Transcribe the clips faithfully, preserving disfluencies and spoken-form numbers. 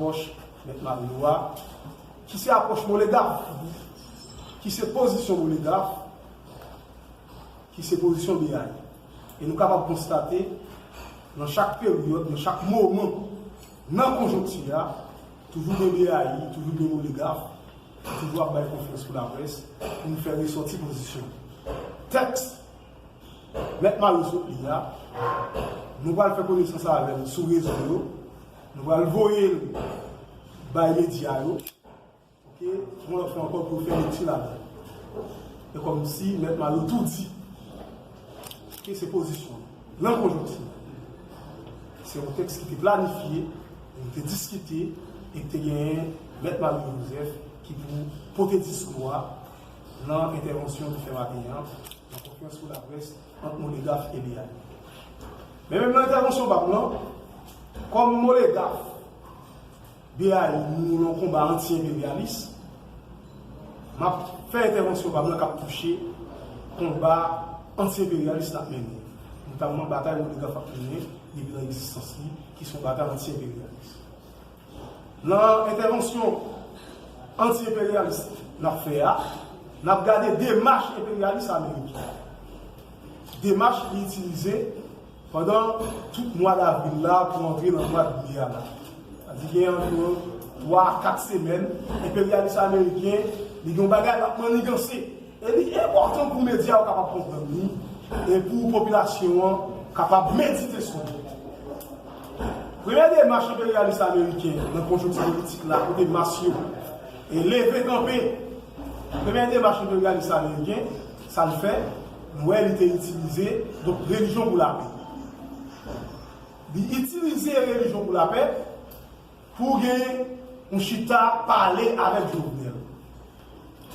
apwòch Mèt Mario a, ki se apwòch Molegaf, ki se pozisyon Molegaf, ki se pozisyon B A I. E nou kapab konstate, nan chak peryòd, nan chak moman, nan konjonkti a, toujou gen B A I, toujou gen Molegaf, ki toujou ap bay konferans pou laprès, pou nou fè resòti pozisyon. Tèks Mèt Mario sot li a, nou pral fè konesans avè l sou rezo yo, nou pral voye l bay medya yo, oke, yon lòt fwa ankò pou yo fè lekti ladan l. E kòmsi Mèt Mario tou di, oke, se pozisyon l nan konjonkti. Se yon tèks ki te planifye, nou te diskite, e ki te genyen Mèt Mario Joseph ki pou pote diskou a nan entèvansyon li fè maten an, nan konferans pou laprès ant Molegaf e B A I. Men menm nan entèvansyon pa m nan, kòm Molegaf, B A I, nou nan yon konba anti-enperyalis, m ap fè entèvansyon pa m nan k ap touche konba anti-enperyalis n ap mennen, notamman batay Molegaf ap mennen depi nan egzistans li, ki se yon batay anti-enperyalis. Nan entèvansyon anti-enperyalis n ap fè a, n ap gade demach enperyalis ameriken. Demach li itilize pandan tout mwa davril la pou antre nan mwa de me a la. Sa di gen anviwon twa a kat semèn, enperyalis ameriken, li gen yon bagay l ap manniganse. E li enpòtan pou medya yo kapab konprann li, e pou popilasyon an kapab medite sou li. Premye demach enperyalis ameriken nan konjonkti politik la, kote mas yo e leve kanpe, premye demach enperyalis ameriken, sa l fè, nou wè li te itilize, donk, relijyon pou lapè. Li itilize relijyon pou lapè pou gen yon chita pale avèk Jovenel.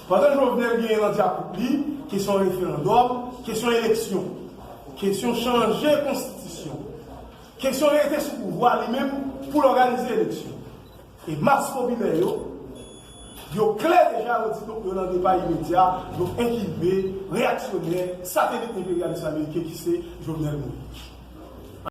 Pandan Jovenel genyen nan dyakout li, kesyon referandòm, kesyon eleksyon, kesyon chanje konstitisyon, kesyon rete sou pouvwa li menm pou l òganize eleksyon. E mas popilè yo, yo klè deja, yo di donk yo nan depa imedya, donk enkive, reyaksyonè, satelit enperyalis ameriken ki se Jovenel Moïse.